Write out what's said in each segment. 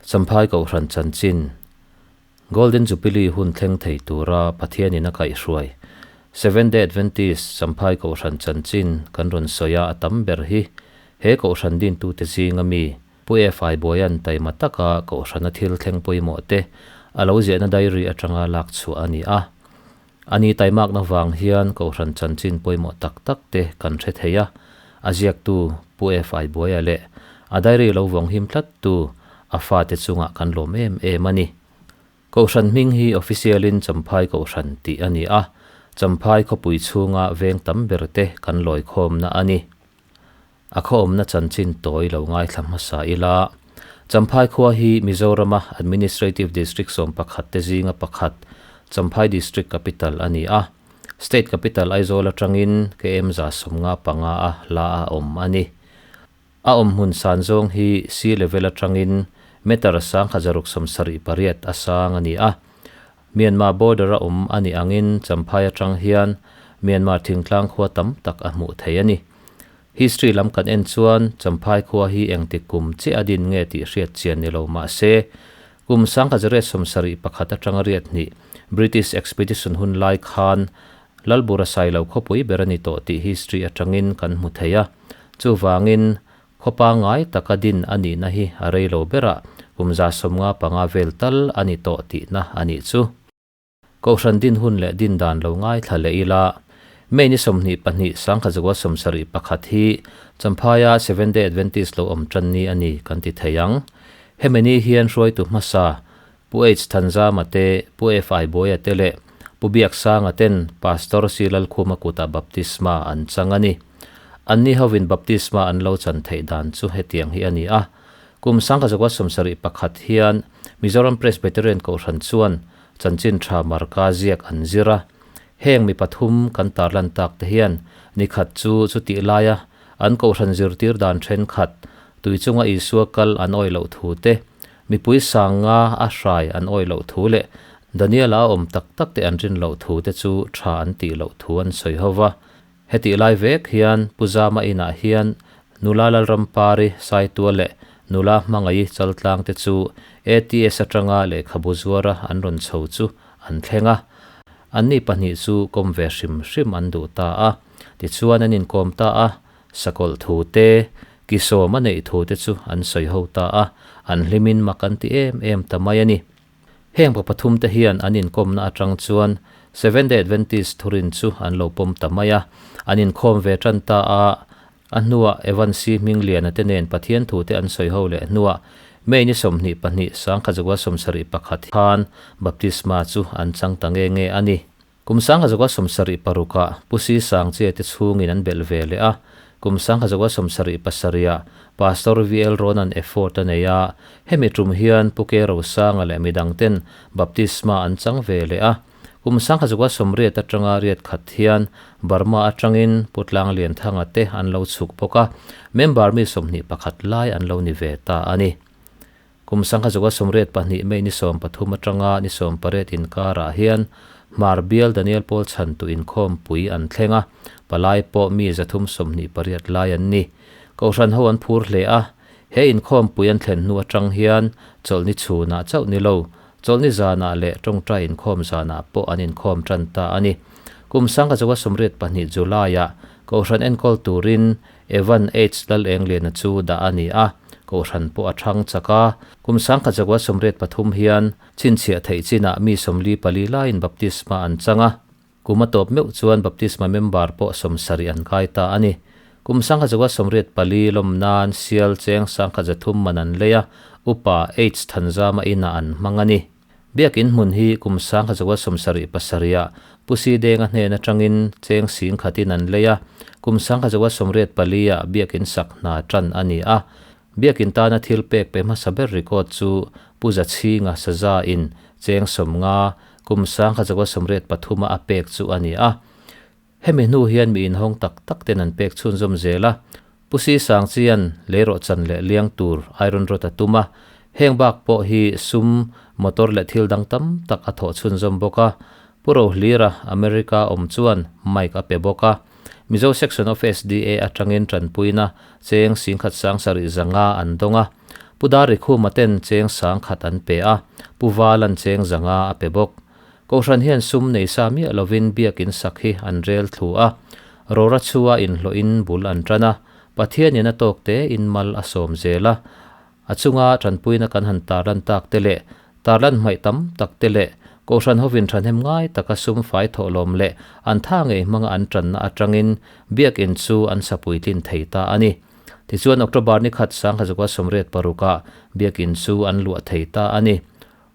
Champhai Kohhran chanchin, Golden Jubilee hun thleng thei tura Pathianin a kaihhruai, Seventh-day Adventist Champhai Kohhran chanchin kan rawn sawi a, a tam ber hi he Kohhran dintute zinga mi Pu F.I. Bawia'n taima taka Kohhrana thil thleng pawimawh te a lo ziahna diary atanga lak chhuah a ni a. A ni taimakna vang hian Kohhran chanchin pawimawh tak tak te kan hre thei a, a ziaktu Pu F.I. Buaia leh a diary lo vawng him tlattu a fate chungah kan lawm em em a ni. Kohhran hming hi official-in Champhai Kohhran tih a ni a, Champhai khawpui chhunga veng tam ber te kan lawikhawmna a ni. A khawawmna chanchin tawi lo ngaithla hmasa ila, Champhai khua hi Mizorama Administrative District 11 te zinga pakhat, Champhai District Capital a ni a. State Capital Aizawl atangin km 155 a hla a awm a ni. A awm hmun san zawng hi sea level atangin meter 1678 a sang a ni a. Myanmar border a awm a nih angin Champhai atang hian Myanmar thingtlang khua tam tak a hmuh theih a ni. History lam kan en chuan Champhai khua hi engtik kum chiah a din nge tih hriat chian ni lo mah se, kum 1771 atanga riat hnih British Expedition hun lai khan Lalbura Sailo khawpui ber a ni tawh tih history atangin kan hmu thei a. Chuvangin Khaw pangngai taka din a nihna hi a rei lo berah kum 75 vel tal a ni tawh tihna a nih chu. Kohhran din hun leh din dan lo ngaithla leh ila, May ni 22 1971 hi Champhaia Seventh-day Adventist lo awm tan ni a ni kan ti thei ang. Hemi ni hian hruaitu hmasa Pu H Thanzama te, Pu F I Buaia te leh Pu Biaksanga ten Pastor C Lalkhuma kutah baptisma an chang a ni. Anni hovin baptisma an lo chan theih dan chu hetiang hi a ni a. Kum 1971 hian Mizoram Presbyterian Kohhran chuan Chanchin Tha Marka ziak an zir a. Heng mi pathum kan tarlan tak te hian nikhat chu chutih laia an Kohhran zirtir dan thenkhat tui chunga Isua kal an awih loh thu te, mipui sanga a hrai an awih loh thu leh Daniela a awm tak tak te an rin loh thu te chu tha an tih loh thu an sawi ho va. Hetih lai vek hian Pu Zama inah hian nula Lalrampari, Saitua leh nula Hmangaih Chaltlang te chu ATS atanga lehkhabu zuara an rawn chho chu an thleng a. Anni pahnih chu kawm ve hrim hrim an duh ta a. Tichuan an inkawm ta a, sakawlh thu te, kisawm a neih thu te chu an sawi ho ta a, an hlimin mak an ti em em ta mai a ni. Heng pa pathum te hian an inkawmna atang chuan Seventh-day Adventist thurin chu an lo pawm ta mai a, an inkhawm ve tan ta a. A hnuah Evan C. Hmingliana te nen Pathian thu te an sawi ho leh hnuah May ni 22, 1971 khan baptisma chu an chang ta nge nge a ni. Kum 1976 ah Pu Si Sangchia te chhungin an belh ve leh a, kum 1977 ah Pastor VL Ronan effort a nei a, hemi tum hian Pu Ke Rosanga leh midang ten baptisma an chang ve leh a. Kum 1980 atanga riat khat hian Burma atangin Pu Tlanglianthanga te an lo chhuk bawk a, member mi 21 lai an lo ni ve ta a ni. Kum 1982 May ni 13 atanga ni 18 inkarah hian Hmar bial Daniel Paul chhantu inkhawmpui an thleng a, palai pawh mi 328 lai an ni. Kohhran ho an phur hle a, he inkhawmpui an thlen hnu atang hian chawlhni chhunah chauh ni lo, chawlhni zanah leh tawngtai inkhawm zanah pawh an inkhawm tan ta a ni. Kum 1982 July-ah Kohhran enkawl turin Evan H. Lalengliana chu dah a ni a, Kohhran pawh a thang chak a. Kum 1983 hian chhinchhiah theih chinah mi 44 laiin baptisma an chang a. Kum a tawp meuh chuan baptisma member pawh 70 an kai ta a ni. Kum 1984 lawm nan sial cheng 1300 man an lei a, Upa H. Thanzama inah an hmang a ni. Biakin hmun hi kum 1977 ah Pu Si Denga hnen atangin cheng sing khatin an lei a, kum 1984 ah biakin sak hna tan a ni a. Biakin tana thil pek pe hmasa ber record chu Pu Zachhinga Saza in cheng 50 kum 1983 a a pek chu a ni a. Hemi hnu hian mi inhawng tak tak ten an pek chhunzawm zel a, Pu Si Sangchian leirawh chan leh liang tur iron rod a tum a, heng bak pawh hi sum, motor leh thil dang tam tak a thawh chhunzawm bawk a. Pu Rohlira, America awm chuan mic a pe bawk a. Mizo Section of SDA atangin tanpuina cheng 17,700 an dawng a. Pu Darrikhuma ten cheng 10,000 an pe a, Pu Vala'n cheng 500 a pe bawk. Kohhran hian sum nei sa miah lovin biakin sak hi an rel thlu a, rora chhua inhlawhin bul an tan a, Pathianin a tawk te in mal a sawm zel a, a chunga tanpuina kan han tarlan tak te leh tarlan hmaih tam tak te leh Kohhran hovin thahnem ngai taka sum fai thawhlawm leh an tha ngei hmanga an tanna atangin biakin chu an sa puitlin thei ta a ni. Tichuan October ni khat 1986 ah biakin chu an luah thei ta a ni.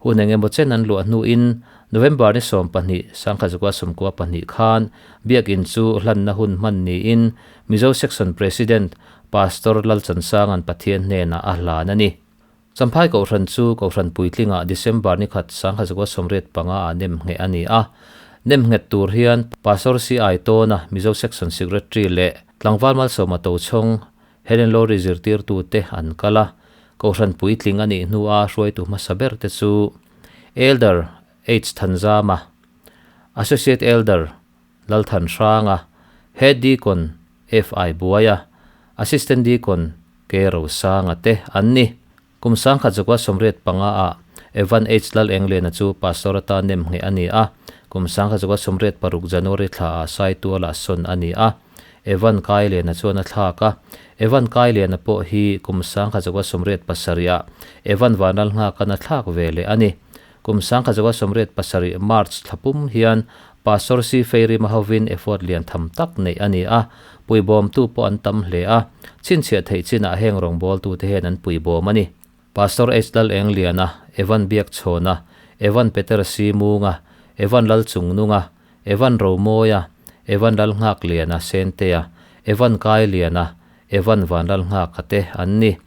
Hun eng emaw chen an luah hnuin November ni 12, 1992 khan Biakin chu hlanna hun hman niin Mizo Section President Pastor Lalchansanga'n Pathian hnenah a hlan a ni. Champhai Kohhran chu Kohhran puitlingah December ni khat 1985 ah nem ngheh a ni a. Nem nghet tur hian Pastor CI Tawna Mizo Section Secretary leh Tlangval Malsawma Tochhawng Helen Lowry zirtirtute an kal a, Kohhran puitling a nih hnua hruaitu hmasa ber te chu Elder H Thanzama, Associate Elder Lalthan Hranga, Head Deacon F I Buaia, Assistant Deacon K Rosanga te an ni. Kum 1985 ah Evan H Lal Englena chu Pastor atan nem ngheh a ni a, kum 1986 January thla ah Saituala sawn a ni a. Evan Kailena chuan a thlak a, Evan Kailena pawh hi kum 1987 ah Evan Vanlalnghakan a thlak ve leh a ni. Kum 1987 March thla pum hian Pastor C Feirima hovin effort lian tham tak neih a ni a, puibawmtu pawh an tam hle a, chhinchhiah theih chinah heng rawngbawltute hian an puibawm a ni. Pastor H Lal Engliana, Evan Biakchhawna, Evan Peter C Munga, Evan Lal Chungnunga, Evan Romawia, Evan Lal Nghakliana Sentea, Evan Kailiana, Evan Vanlal Nghaka te an ni.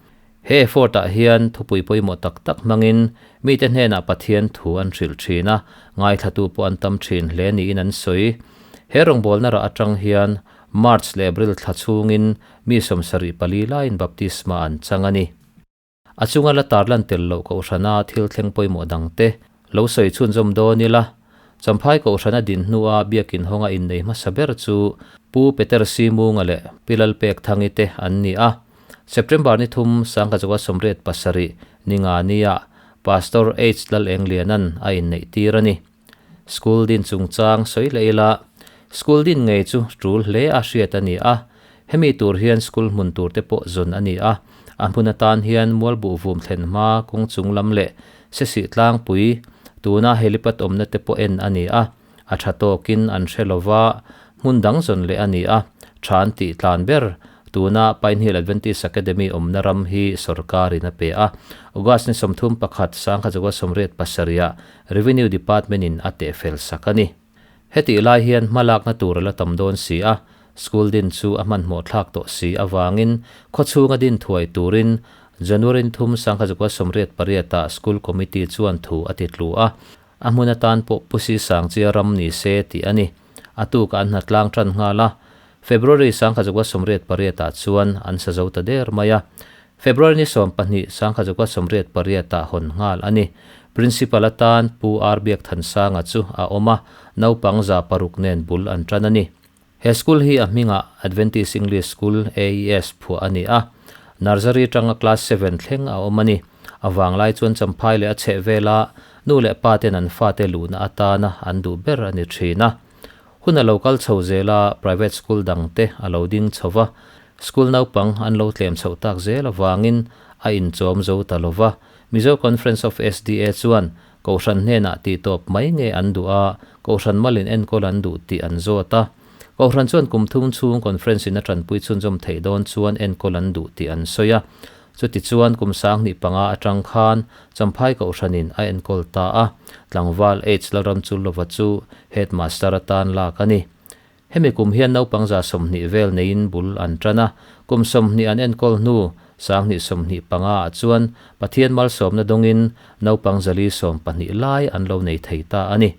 He effort-ah hian thupui pawimawh tak tak hmangin mite hnenah Pathian thu an hrilh thin a, ngaithlatu pawh an tam thin hle niin an sawi. He rawngbawlna rah atang hian March leh April thla chhungin mi 74 laiin baptisma an chang a ni. A chunga la tarlan tel loh Kohhrana thil thleng pawimawh dangte lo sawi chhunzawm dawn ila, Champhai Kohhrana din hnua biakin hawnga innei hmasa ber chu Pu Peter Simunga leh Pi Lalpekthangi te an ni a. September ni thum 1987 ni nga nia Pastor H Lalengliana'n a inneih tir a ni. School din chungchang sawi leh ila, School din ngei chu tul hle a hriat a ni a, hemi tur hian school hmun tur te pawh zawn a ni a, a hmun atan hian Mualbuh vum thlen hma kawng chung lam leh Sesih tlangpui tuna helipad awmna te pawh en a ni a, a tha tawkin an hre lova, hmun dang zawn leh a ni a, tha an tih tlan ber. Tuna Pine Hill Adventist Academy awmna ram hi sorkarin a pe a, August ni 31, 1987 ah Revenue Department in a tehfel sak a ni. Hetih lai hian hmalakna tur a la tam dawn si a, school din chu a hmanhmawh thlak tawh si avangin khawchhunga din thuai turin January ni thum 1988 ah School Committee chuan thu a ti tlu a, a hmun atan pawh Pu Sisangchia ram ni se tih a ni. A tukah an hnatlang tan nghal a, February 1988 ah chuan an sa zo ta der mai a. February ni 12, 1988 ah hawn nghal a ni. Principal atan Pu R Biakthansanga chu a awm a, naupang 600 nen bul an tan a ni. He school hi a hmingah Adventist English School, AES, phuah a ni a. Nursery atanga class seven thleng a awm a ni. A vanglai chuan Champhai leh a chheh vela nu leh pa ten an fate luhna atana an duh ber a ni thin a. Hun a lo kal chho zel a, private school dang te a lo ding chho va, school naupang an lo tlem chhoh tak zel avangin a inchawm zo ta lo va. Mizo Conference of SDA chuan Kohhran hnenah tih tawp mai nge an duh a, Kohhran malin enkawl an duh tih an zawt a. Kohhran chuan kum thum chhung conference in a tanpui chhunzawm theih dawn chuan enkawl an duh tih an sawi a. Chutichuan kum 2005 atang khan Champhai Kohhranin a enkawl ta a, tlangval H Lalramchullova chu Headmaster atan lak a ni. Hemi kum hian naupang 20 vel neiin bul an tan a, kum 20 an enkawl hnu 2025 ah chuan Pathian malsawmna dawngin naupang 420 lai an lo nei thei ta a ni.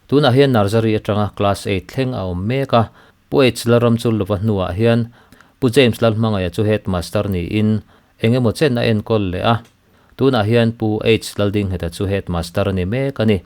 Tunah hian Nursery atanga Class eight thleng a awm mek a, Pu H Lalramchullova hnuah hian Pu James Lalhmangaia chu Headmaster niin eng emaw chen a enkawl leh a, tunah hian Pu H Laldingheta chu Headmaster a ni mek a ni.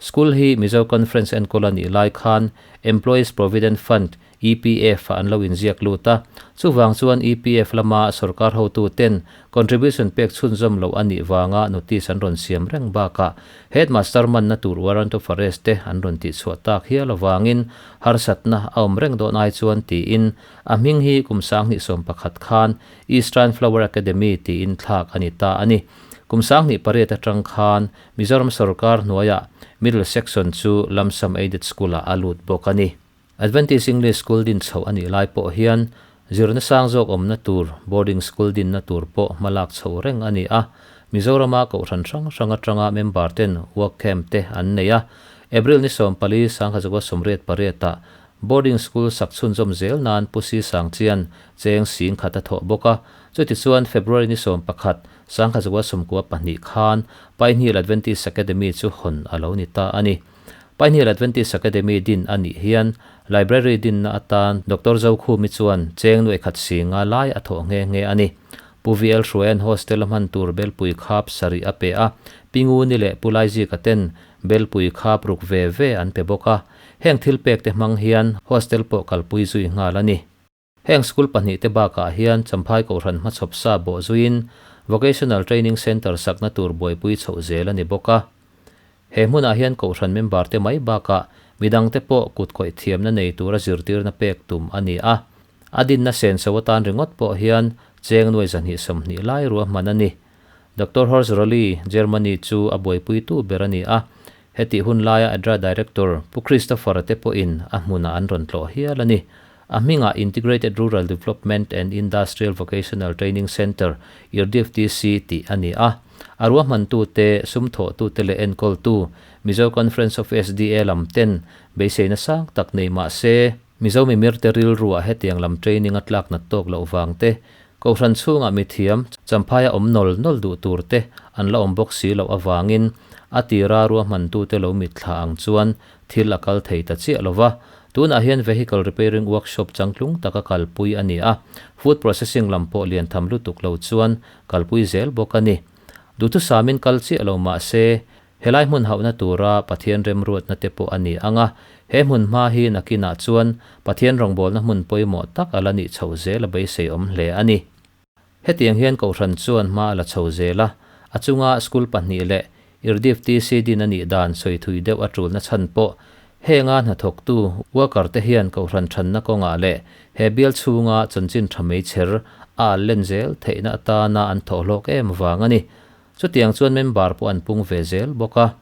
School hi Mizo Conference enkawl a nih lai khan Employees Provident Fund, EPF-ah an lo inziak lut a. Chuvang chuan EPF lama sorkar hotuten contribution pek chhunzawm loh a nih vanga notice an rawn siam reng bakah headmaster manna tur warrant of arrest te an rawn tihchhuah tak hial avangin harsatna a awm reng dawn ai chuan tiin a hming hi kum 2011 khan Eastern Flower Academy tiin thlak a ni ta a ni. Kum 2008 atang khan Mizoram sorkar hnuaiah Middle Section chu Lamsam Aided School-ah a lut bawk a ni. Adventist English School din chhoh a nih lai pawh hian zirna sang zawk awmna tur boarding school dinna tur pawh hmalak chhoh reng a ni a. Mizorama kohhran hrang hrang atanga member ten work camp te an nei a. April ni 14 1988 ah boarding school sak chhunzawm zel nan Pu Si Sangchian cheng 10,000 a thawh bawk a. Chutichuan February ni 11 1992 khan Pinehill Adventist Academy chu hawn a lo ni ta a ni. Pinehill Adventist Academy din a nih hian Library dinna atan Doctor Zokhumi chuan cheng nuaikhat singa lai a thawh nghe nghe a ni. Pu VL Hruaian Hostel a hman tur belpui khap sarih a pe a, Pi Nguni leh Pu Laizika ten belpui khap ruk ve ve an pe bawk a. Heng thil pek te hmang hian hostel pawh kalpui zui nghal a ni. Heng school pahnih te bakah hian Champhai Kohhran hmachhawp sa bawh zuiin Vocational Training Centre sakna tur buaipui chhoh zel a ni bawk a. He hmunah hian Kohhran member te mai bakah midang te pawh kut khawih thiamna nei tura zirtirna pek tum a ni a. A dinna senso atan ringawt pawh hian cheng nuai 220 lai ruahman a ni. Doctor Horst Roli, Germany chu a buaipuitu ber a ni a. Hetih hun laia ADRA Director Pu Christopher-a te pawhin a hmunah an rawn tlawh hial a ni. A hmingah Integrated Rural Development and Industrial Vocational Training Centre, IRDIVTC, tih a ni a. A ruahmantute, sumthawhtute leh enkawltu, Mizo Conference of SDA lam ten beiseina sang tak nei mah se, Mizo mimirte rilruah hetiang lam training a tlak nat tawk loh vang te, Kohhran chhungah mithiam, Champhaia awm nawl nawl duh tur te an la awm bawk si loh avangin a tira ruahmantute lo mitthla ang chuan thil a kal thei ta chiah lo va. Tunah hian Vehicle Repairing Workshop changtlung taka kalpui a ni a, Food Processing lam pawh lian tham lutuk lo chuan kalpui zel bawk a ni. Duhthusamin kal chiah lo mah se, helai hmun hauhna tura Pathian remruatna te pawh a ni ang a, he hmun hma hi nakinah chuan Pathian rawngbawlna hmun pawimawh tak a la nih chhoh zel a beisei awm hle a ni. Hetiang hian Kohhran chuan hma a la chho zel a, a chunga school pahnih leh Irdif TC din a nih dan sawi thui deuh a tulna chhan pawh henga hnathawktu worker te hian Kohhran thanna kawngah leh he bial chhunga chanchin tha meichher a al len zel theihna atana an thawhhlawk em vang a ni. Chutiang chuan member pawh an pung ve zel bawk a.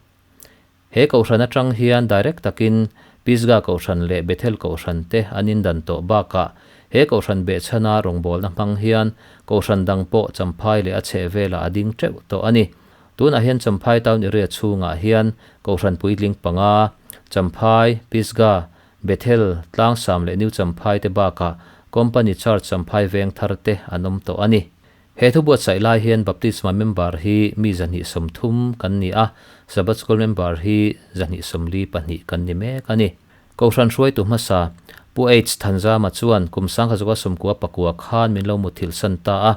He Kohhran atang hian direct takin Pisgah Kohhran leh Bethel Kohhran te an indan tawh bakah he Kohhran behchhana rawngbawlna hmang hian Kohhran dang pawh Champhai leh a chhehvelah a ding teuh tawh a ni. Tunah hian Champhai Town Area chhungah hian Kohhran puitling panga, Champhai, Pisgah, Bethel, Tlangsam leh New Champhai te bakah Company Church Champhai Vengthar te an awm tawh a ni. He thu buatsaih lai hian Baptisma member hi mi 230 kan ni a, Sabbath School member hi 242 kan ni mek a ni. Kohhran hruaitu hmasa Pu H Thanzama chuan kum 1999 khan min lo muthilh san ta a,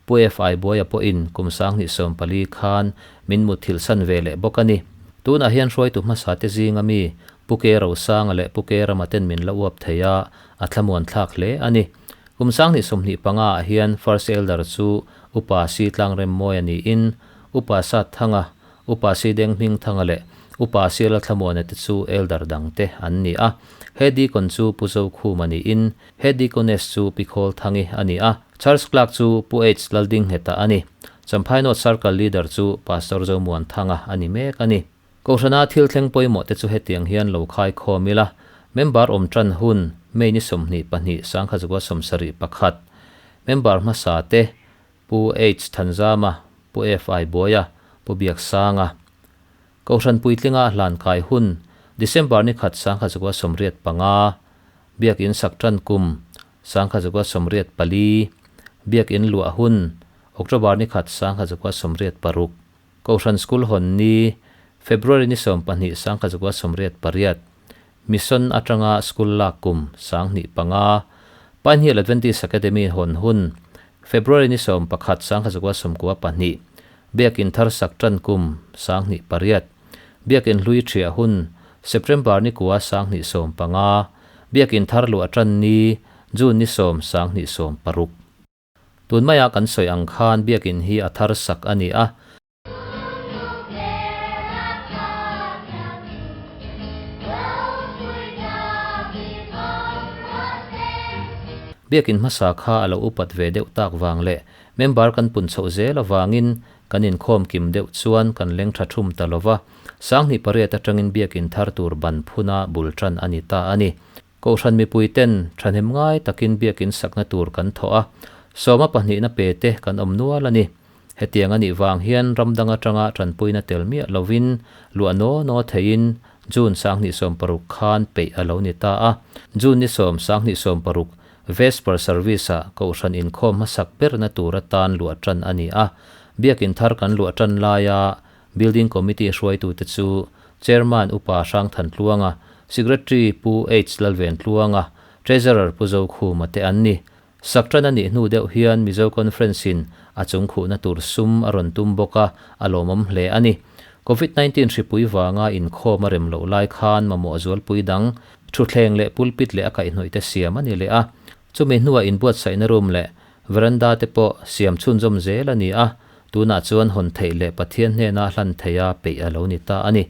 Pu F I Buaia pawhin kum 2014 khan min muthilh san ve leh bawk a ni. Tunah hian hruaitu hmasa te zinga mi Pu Ke Rosanga leh Pu Ke Rama ten min la uap thei a, a thlamuan thlak hle a ni. Kum 2025 ah hian First Elder chu Upa Si Tlangremmawi a niin, Upa Sat Thanga, Upa Si Deng Hming Thanga leh Upa Siala Thlamuana te chu Elder dang te an ni a. He Deacon chu Pu Zokhum a niin, he Deaconess chu Pi Khawl Thangi a ni a. Church Clerk chu Pu H Laldingheta a ni. Champhai North Circle Leader chu Pastor Zomuan Thanga a ni mek a ni. Kohhrana thil thleng pawimawh te chu hetiang hian lo khai khawm ila, member awm tan hun May ni 22 1971, member hmasa te Pu H Thanzama, Pu F I Buaia, Pu Biaksanga. Kohhran puitlinga a hlan kai hun December ni 1 1985, Biakin sak tan kum 1984, Biakin luah hun October ni 1 1986. Kohhran School hawn ni, February ni 12 1988, Mission atanga school lak kum 2005, Pinehill Adventist Academy hawn hun, February ni 11 1992, Biakin thar sak tan kum 2008, Biakin hlui thiah hun, September ni 9 2015, Biakin thar luah tan ni, June ni sawm, 2060. Tun maia kan sawi ang khan Biakin hi a thar sak a ni a. Biakin hmasa kha a lo upat ve deuh tak vang leh member kan pun chhoh zel avangin kan inkhawm kim deuh chuan kan leng tha thum ta lo va, 2008 atangin Biakin thar tur ban phuna bul tan a ni ta a ni. Kohhran mipui ten thahnem ngai takin Biakin sakna tur kan thawh a, sawma pahnihna pe te kan awm nual a ni. Hetiang a nih vang hian ram dang atanga tanpuina tel miah lovin luah naw naw theiin June 2016 khan peih a lo ni ta a. June ni sawm 2016 Vesper Service-ah Kohhran inkhawm hmasak berna tur atan luah tan a ni a. Biakin thar kan luah tan laia Building Committee hruaitute chu Chairman Upa Hrangthan Tluanga, Secretary Pu H Lalven Tluanga, Treasurer Pu Zokhuma te an ni. Sak tan a nih hnu deuh hian Mizo Conference-in a chung khuhna tur sum a rawn tum bawk a, a lawmawm hle a ni. Covid 19 hripui vanga inkhawm a rem loh lai khan mamawh zualpui dang, thutthleng leh pulpit leh a kaihhnawih te siam a ni leh a. Chumi hnuah inbuatsaihna room leh veranda te pawh siam chhunzawm zel a ni a, tunah chuan hawn theih leh Pathian hnena hlan theiha peih a lo ni ta a ni.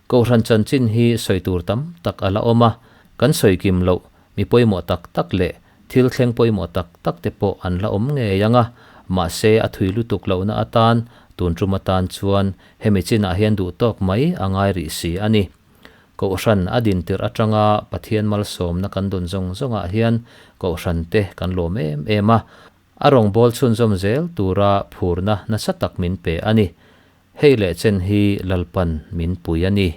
Kohhran chanchin hi sawi tur tam tak a la awm a, kan sawi kim loh mi pawimawh tak tak leh Thil thleng pawimawh tak tak te pawh an la awm ngei ang a, mahse a thui lutuk lohna atan tun tum atan chuan hemi chinah hian duh tawk mai a ngai rih si a ni. Kohhran a din tirh atanga Pathian malsawmna kan dawn zawng zawngah hian Kohhran te kan lawm em em a, a rawngbâwl chhunzawm zel tura phurna nasa tak min pe a ni. Hei leh chen hi Lalpan min pui a ni.